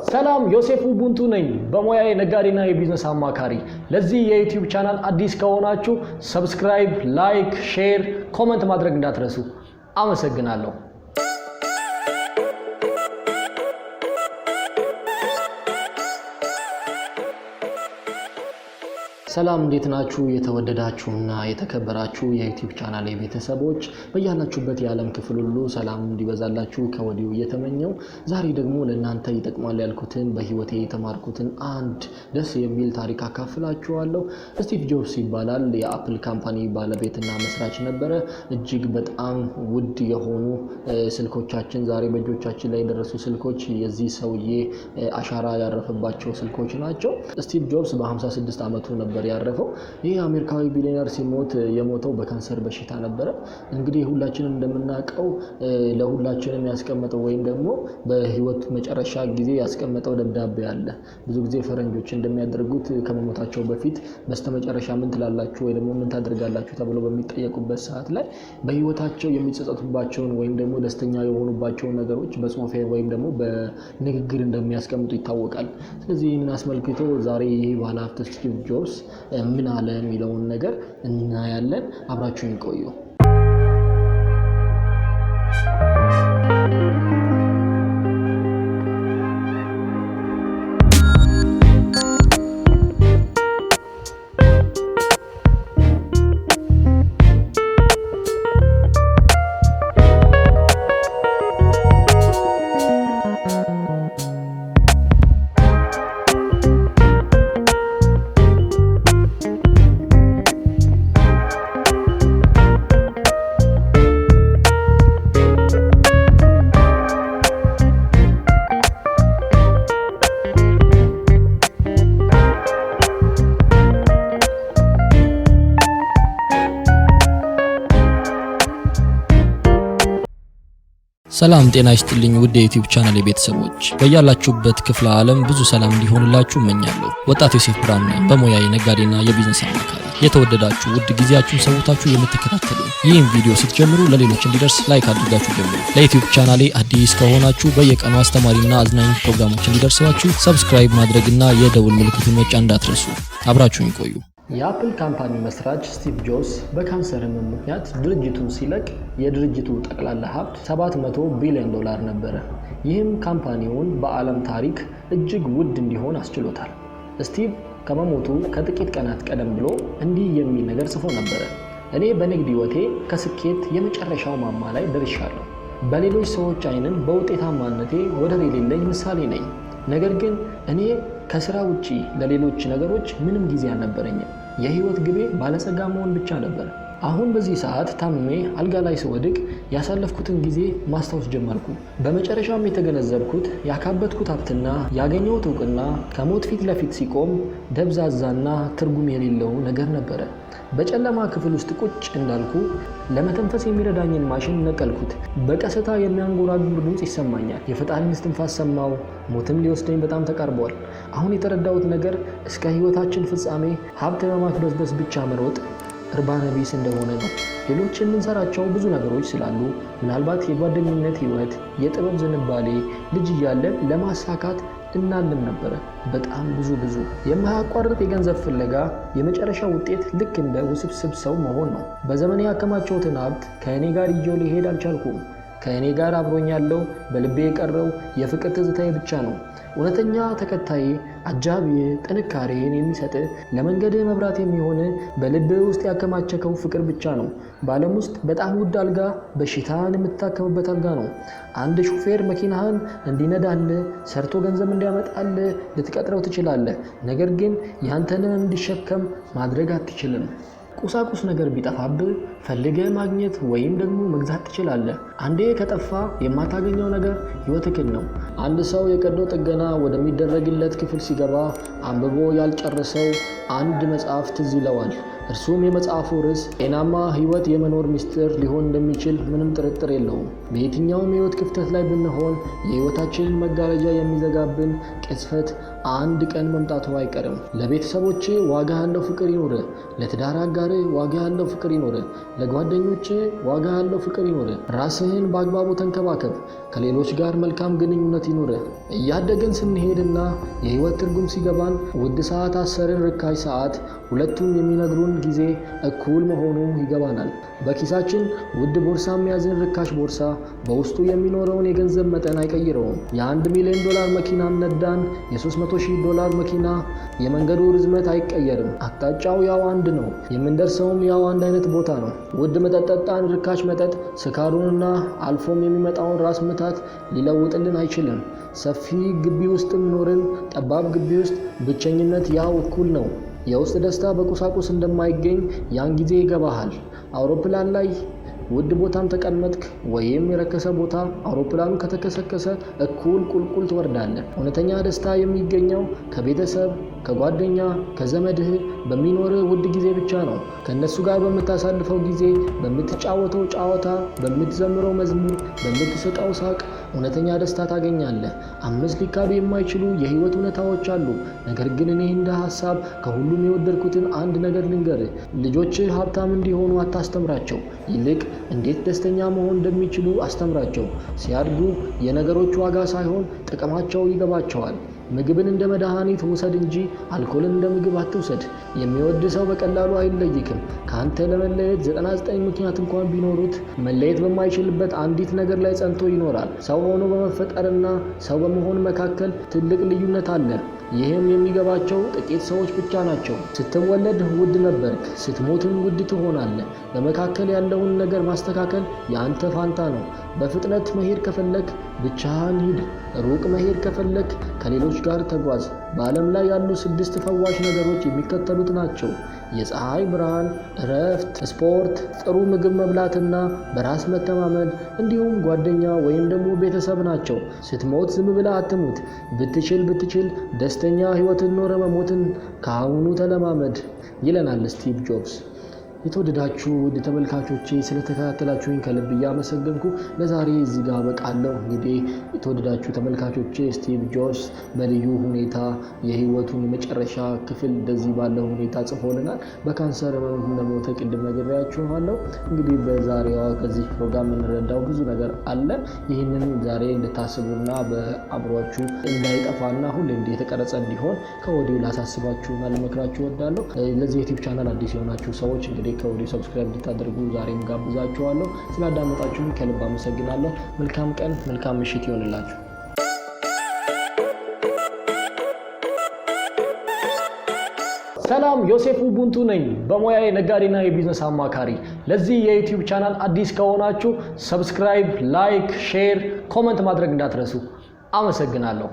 ሰላም፣ ዮሴፍ ኡቡንቱ ነኝ። በሙያዬ ነጋዴና የቢዝነስ አማካሪ። ለዚህ የ YouTube channel አዲስ ከሆናችሁ subscribe፣ like፣ share፣ comment ማድረግ እንዳትረሱ። አመሰግናለሁ። ሰላም፣ እንዴት ናችሁ? የተወደዳችሁና የተከበራችሁ የ YouTube channel ቤተሰቦች፣ በያላችሁበት የዓለም ክፍል ሁሉ ሰላም እንዲበዛላችሁ ከወዲሁ እየተመኘሁ፣ ዛሬ ደግሞ ለእናንተ ይጠቅማል ያልኩትን፣ በህይወቴ የተማርኩትን አንድ ደስ የሚል ታሪክ አካፍላችኋለሁ። ስቲቭ ጆብስ ይባላል። የ Apple company ባለቤትና መስራች ነበረ። እጅግ በጣም ውድ የሆኑ ስልኮቻችን፣ ዛሬ በእጆቻችን ላይ የደረሱ ስልኮች የዚህ ሰውዬ አሻራ ያረፈባቸው ስልኮች ናቸው። ስቲቭ ጆብስ በ56 ዓመቱ ነበር ያረፈው። ይህ አሜሪካዊ ቢሊዮነር ሲሞት የሞተው በካንሰር በሽታ ነበረ። እንግዲህ ሁላችንም እንደምናውቀው ለሁላችንም ያስቀመጠው ወይም ደግሞ በህይወት መጨረሻ ጊዜ ያስቀመጠው ደብዳቤ አለ። ብዙ ጊዜ ፈረንጆች እንደሚያደርጉት ከመሞታቸው በፊት በስተመጨረሻ ምን ትላላችሁ ወይ ደግሞ ምን ታደርጋላችሁ ተብሎ በሚጠየቁበት ሰዓት ላይ በህይወታቸው የሚጸጸቱባቸውን ወይም ደግሞ ደስተኛ የሆኑባቸውን ነገሮች በጽሁፍ ወይም ደግሞ በንግግር እንደሚያስቀምጡ ይታወቃል። ስለዚህ ይህንን አስመልክቶ ዛሬ ይህ ባለሀብት ስቲቭ ጆብስ ምን አለ የሚለውን ነገር እናያለን። አብራችሁን ቆዩ። ሰላም ጤና ይስጥልኝ ውድ የ YouTube channel ቤተሰቦች፣ በያላችሁበት ክፍለ ዓለም ብዙ ሰላም እንዲሆንላችሁ እመኛለሁ። ወጣት ዮሴፍ ብርሃኑ ነኝ፣ በሙያዬ ነጋዴና የቢዝነስ አማካሪ። የተወደዳችሁ ውድ ጊዜያችሁን ሰውታችሁ የምትከታተሉ፣ ይህን ቪዲዮ ስትጀምሩ ለሌሎች እንዲደርስ like አድርጋችሁ ጀምሩ። ለ YouTube channel ኤ አዲስ ከሆናችሁ በየቀኑ አስተማሪና አዝናኝ ፕሮግራሞች እንዲደርሷችሁ subscribe ማድረግና የደውል ምልክቱን መጫን እንዳትረሱ። አብራችሁን ቆዩ። የ Apple company መስራች ስቲቭ ጆብስ በካንሰር ህመም ምክንያት ድርጅቱን ሲለቅ የድርጅቱ ጠቅላላ ሀብት 700 ቢሊዮን ዶላር ነበረ። ይህም company ውን በዓለም ታሪክ እጅግ ውድ እንዲሆን አስችሎታል። ስቲቭ ከመሞቱ ከጥቂት ቀናት ቀደም ብሎ እንዲህ የሚል ነገር ጽፎ ነበረ። "እኔ በንግድ ህይወቴ ከስኬት የመጨረሻው ማማ ላይ ደርሻለሁ። በሌሎች ሰዎች አይንም በውጤታማነቴ ወደር የሌለኝ ምሳሌ ነኝ። ነገር ግን እኔ ከስራ ውጪ ለሌሎች ነገሮች ምንም ጊዜ አልነበረኝም። የህይወት ግቤ ባለጸጋ መሆን ብቻ ነበር። አሁን በዚህ ሰዓት ታምሜ አልጋ ላይ ስወድቅ ያሳለፍኩትን ጊዜ ማስታወስ ጀመርኩ። በመጨረሻም የተገነዘብኩት ያካበትኩት ሀብትና ያገኘሁት እውቅና ከሞት ፊት ለፊት ሲቆም ደብዛዛና ትርጉም የሌለው ነገር ነበረ። በጨለማ ክፍል ውስጥ ቁጭ እንዳልኩ ለመተንፈስ የሚረዳኝን ማሽን ነቀልኩት። በቀስታ የሚያንጎራጉር ድምፅ ይሰማኛል። የፈጣሪን እስትንፋስ ሰማሁ። ሞትም ሊወስደኝ በጣም ተቃርቧል። አሁን የተረዳሁት ነገር እስከ ህይወታችን ፍጻሜ ሀብት በማክበዝበዝ ብቻ መሮጥ እርባና ቢስ እንደሆነ ነው። ሌሎች የምንሰራቸው ብዙ ነገሮች ስላሉ፣ ምናልባት የጓደኝነት ህይወት፣ የጥበብ ዝንባሌ፣ ልጅ እያለን ለማሳካት እናልም ነበረ። በጣም ብዙ ብዙ የማያቋርጥ የገንዘብ ፍለጋ የመጨረሻ ውጤት ልክ እንደ ውስብስብ ሰው መሆን ነው። በዘመኔ ያከማቸሁትን ሀብት ከእኔ ጋር ይዤው ሊሄድ አልቻልኩም። ከእኔ ጋር አብሮኝ ያለው በልቤ የቀረው የፍቅር ትዝታዬ ብቻ ነው። እውነተኛ ተከታዬ፣ አጃቢዬ፣ ጥንካሬን የሚሰጥ፣ ለመንገድ መብራት የሚሆን በልብህ ውስጥ ያከማቸከው ፍቅር ብቻ ነው። በዓለም ውስጥ በጣም ውድ አልጋ በሽታን የምትታከምበት አልጋ ነው። አንድ ሹፌር መኪናህን እንዲነዳልህ፣ ሰርቶ ገንዘብ እንዲያመጣልህ ልትቀጥረው ትችላለህ። ነገር ግን ያንተን ህመም እንዲሸከም ማድረግ አትችልም። ቁሳቁስ ነገር ቢጠፋብህ ፈልገህ ማግኘት ወይም ደግሞ መግዛት ትችላለህ። አንዴ ከጠፋ የማታገኘው ነገር ህይወትህን ነው። አንድ ሰው የቀዶ ጥገና ወደሚደረግለት ክፍል ሲገባ አንብቦ ያልጨረሰው አንድ መጽሐፍ ትዝ ይለዋል። እርሱም የመጽሐፉ ርዕስ ጤናማ ህይወት የመኖር ምስጢር ሊሆን እንደሚችል ምንም ጥርጥር የለውም። በየትኛውም የህይወት ክፍተት ላይ ብንሆን የህይወታችንን መጋረጃ የሚዘጋብን ቅጽበት አንድ ቀን መምጣቱ አይቀርም። ለቤተሰቦች ዋጋ ያለው ፍቅር ይኑርህ። ለትዳር አጋርህ ዋጋ ያለው ፍቅር ይኑርህ። ለጓደኞችህ ዋጋ ያለው ፍቅር ይኑርህ። ራስህን በአግባቡ ተንከባከብ። ከሌሎች ጋር መልካም ግንኙነት ይኑርህ። እያደግን ስንሄድና የህይወት ትርጉም ሲገባን ውድ ሰዓት አሰርን፣ ርካሽ ሰዓት፣ ሁለቱም የሚነግሩን ጊዜ እኩል መሆኑ ይገባናል። በኪሳችን ውድ ቦርሳ ያዝን ርካሽ ቦርሳ በውስጡ የሚኖረውን የገንዘብ መጠን አይቀይረውም። የ1 ሚሊዮን ዶላር መኪናም ነዳን የ300,000 ዶላር መኪና የመንገዱ ርዝመት አይቀየርም። አቅጣጫው ያው አንድ ነው። የምንደርሰውም ያው አንድ አይነት ቦታ ነው። ውድ መጠጥ ጠጣን ርካሽ መጠጥ ስካሩንና አልፎም የሚመጣውን ራስ ምታት ሊለውጥልን አይችልም። ሰፊ ግቢ ውስጥም ኖርን ጠባብ ግቢ ውስጥ ብቸኝነት ያው እኩል ነው። የውስጥ ደስታ በቁሳቁስ እንደማይገኝ ያን ጊዜ ይገባሃል። አውሮፕላን ላይ ውድ ቦታም ተቀመጥክ ወይም የረከሰ ቦታ አውሮፕላኑ ከተከሰከሰ እኩል ቁልቁል ትወርዳለህ። እውነተኛ ደስታ የሚገኘው ከቤተሰብ፣ ከጓደኛ፣ ከዘመድህ በሚኖርህ ውድ ጊዜ ብቻ ነው። ከእነሱ ጋር በምታሳልፈው ጊዜ፣ በምትጫወተው ጨዋታ፣ በምትዘምረው መዝሙር፣ በምትስቀው ሳቅ እውነተኛ ደስታ ታገኛለህ። 5 ሊካዱ የማይችሉ የህይወት እውነታዎች አሉ። ነገር ግን እኔ እንደ ሀሳብ ከሁሉም የወደድኩትን አንድ ነገር ልንገርህ። ልጆችህ ሀብታም እንዲሆኑ አታስተምራቸው። ይልቅ እንዴት ደስተኛ መሆን እንደሚችሉ አስተምራቸው። ሲያድጉ የነገሮች ዋጋ ሳይሆን ጥቅማቸው ይገባቸዋል። ምግብን እንደ መድኃኒት ውሰድ እንጂ አልኮልን እንደ ምግብ አትውሰድ። የሚወድ ሰው በቀላሉ አይለይክም። ከአንተ ለመለየት 99 ምክንያት እንኳን ቢኖሩት መለየት በማይችልበት አንዲት ነገር ላይ ጸንቶ ይኖራል። ሰው ሆኖ በመፈጠርና ሰው በመሆን መካከል ትልቅ ልዩነት አለ። ይህም የሚገባቸው ጥቂት ሰዎች ብቻ ናቸው። ስትወለድ ውድ ነበርክ፣ ስትሞትም ውድ ትሆናለህ። በመካከል ያለውን ነገር ማስተካከል የአንተ ፋንታ ነው። በፍጥነት መሄድ ከፈለክ ብቻህን ሂድ። ሩቅ መሄድ ከፈለክ ከሌሎች ጋር ተጓዝ። በዓለም ላይ ያሉ 6 ፈዋሽ ነገሮች የሚከተሉት ናቸው። የፀሐይ ብርሃን፣ እረፍት፣ ስፖርት፣ ጥሩ ምግብ መብላትና በራስ መተማመን እንዲሁም ጓደኛ ወይም ደግሞ ቤተሰብ ናቸው። ስትሞት ዝም ብለህ አትሙት። ብትችል ብትችል ደስተኛ ህይወትን ኖረ መሞትን ከአሁኑ ተለማመድ ይለናል ስቲቭ ጆብስ። የተወደዳችሁ ውድ ተመልካቾቼ ስለተከታተላችሁኝ ከልብ እያመሰገንኩ ለዛሬ እዚህ ጋር አበቃለሁ። እንግዲህ የተወደዳችሁ ተመልካቾቼ ስቲቭ ጆብስ በልዩ ሁኔታ የህይወቱን የመጨረሻ ክፍል እንደዚህ ባለው ሁኔታ ጽፎልናል። በካንሰር ህመም እንደሞተ ቅድም ነግሬያችኋለሁ። እንግዲህ በዛሬዋ ከዚህ ፕሮግራም የምንረዳው ብዙ ነገር አለ። ይህንን ዛሬ እንድታስቡና በአእምሯችሁ እንዳይጠፋና ሁሌ የተቀረጸ እንዲሆን ከወዲሁ ላሳስባችሁና ልመክራችሁ እወዳለሁ። ለዚህ ዩቲዩብ ቻናል አዲስ የሆናችሁ ሰዎች እንግዲህ ከወዲሁ subscribe እንድታደርጉ ዛሬም ጋብዛችኋለሁ። ስላዳመጣችሁኝ ከልብ አመሰግናለሁ። መልካም ቀን፣ መልካም ምሽት ይሆንላችሁ። ሰላም፣ ዮሴፍ ኡቡንቱ ነኝ። በሙያዬ ነጋዴና የቢዝነስ አማካሪ። ለዚህ የዩቲዩብ ቻናል አዲስ ከሆናችሁ subscribe፣ like፣ share፣ comment ማድረግ እንዳትረሱ። አመሰግናለሁ።